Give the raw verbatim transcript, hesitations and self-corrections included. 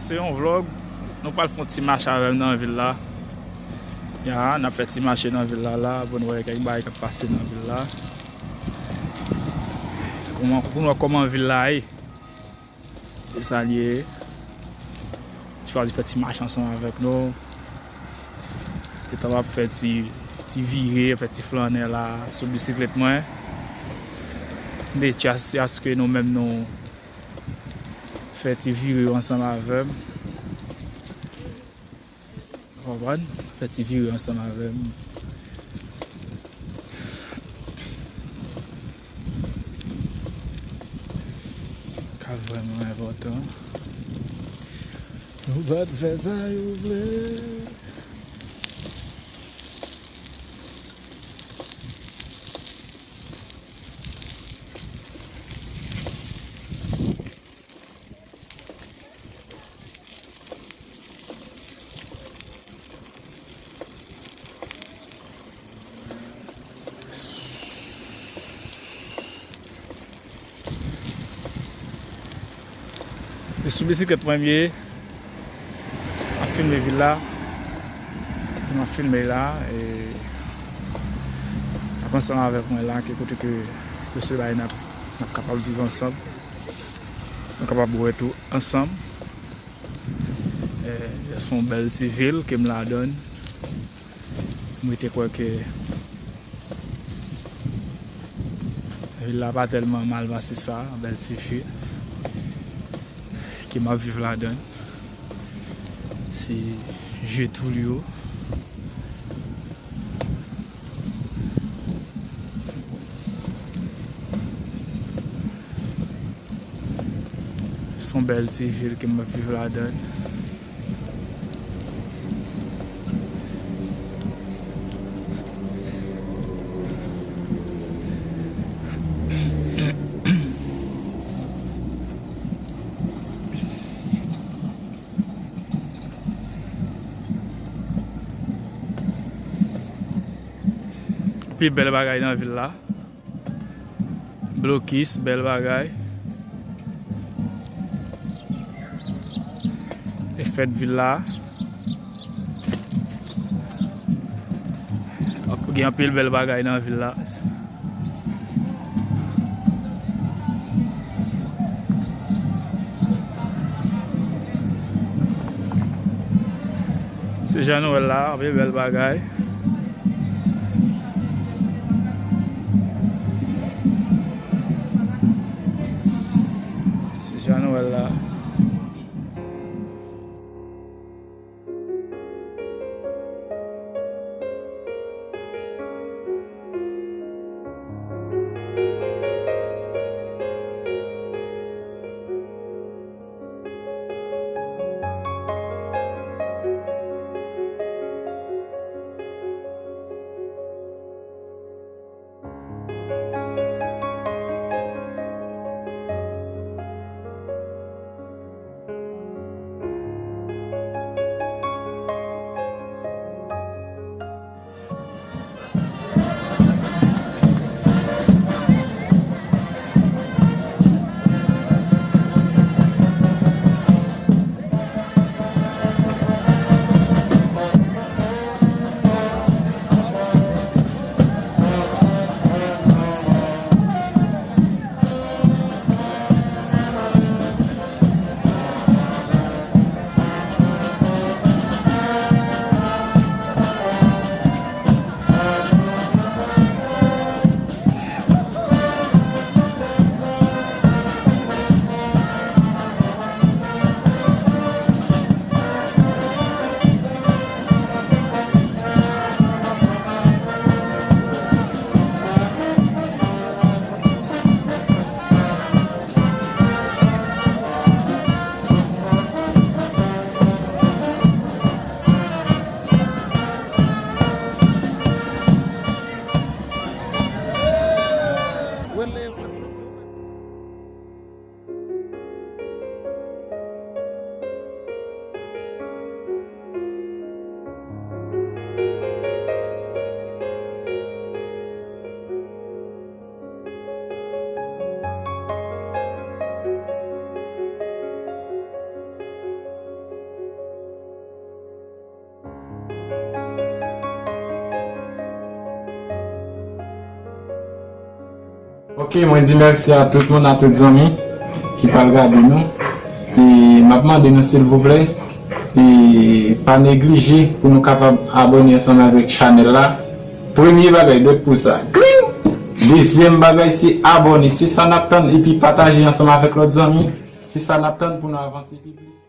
Se yon vlog. Nou pral fè yon ti mache avè m nan vil la. Ya, n ap fè ti mache nan vil la la, pou n wè kèk bagay k ap pase nan vil la. Kòman, pou n wè kòman vil la ye. E sa l ye. Chwazi fè ti mache ansanm avèk nou. Gentan m ap fè ti, ti vire, fè ti flannen la sou bisiklèt mwen. M te chwazi aske nou menm nou fè ti vire yo ansanm avè m. Ou konprann? Fè ti vire ansanm avè m. Ka vrèman enpòtan. Nou pa t fè sa yo vle. E sou bisiklèt mwen m ye. M ap filme vil la. M ap filme la. E ap ansanm avèk mwen la, ke kote ke, ke se bay n ap, n ap kapab viv ansanm. Nou kapab wè tou ansanm. E se yon bèl ti vil ke m ladann. Mwen te kwè ke vil la pa tèlman mal pase sa, bèl ti vil ke m ap viv ladann. Se je Tulio. Se yon bèl ti vil ke m ap viv ladann. Pi bèl bagay nan vil la. Blokis, bèl bagay. E fèt vil la. Ap gen anpil bèl bagay nan vil la. Se jan nou wè l la, anpil bèl bagay. Se jan nou wè l la. Ok, mwen di mèsi a tout moun, a tout zanmi ki pral gade nou. E m ap mande nou silvouplè, e pa neglije pou nou kapab abòne ansanm avèk chanèl la. Premye bagay, dòt pou sa. Kling! Dezyèm bagay, se abòne. Se sa n ap tann, epi pataje ansanm avèk lòt zanmi. Se sa n ap tann pou nou avanse pi plis.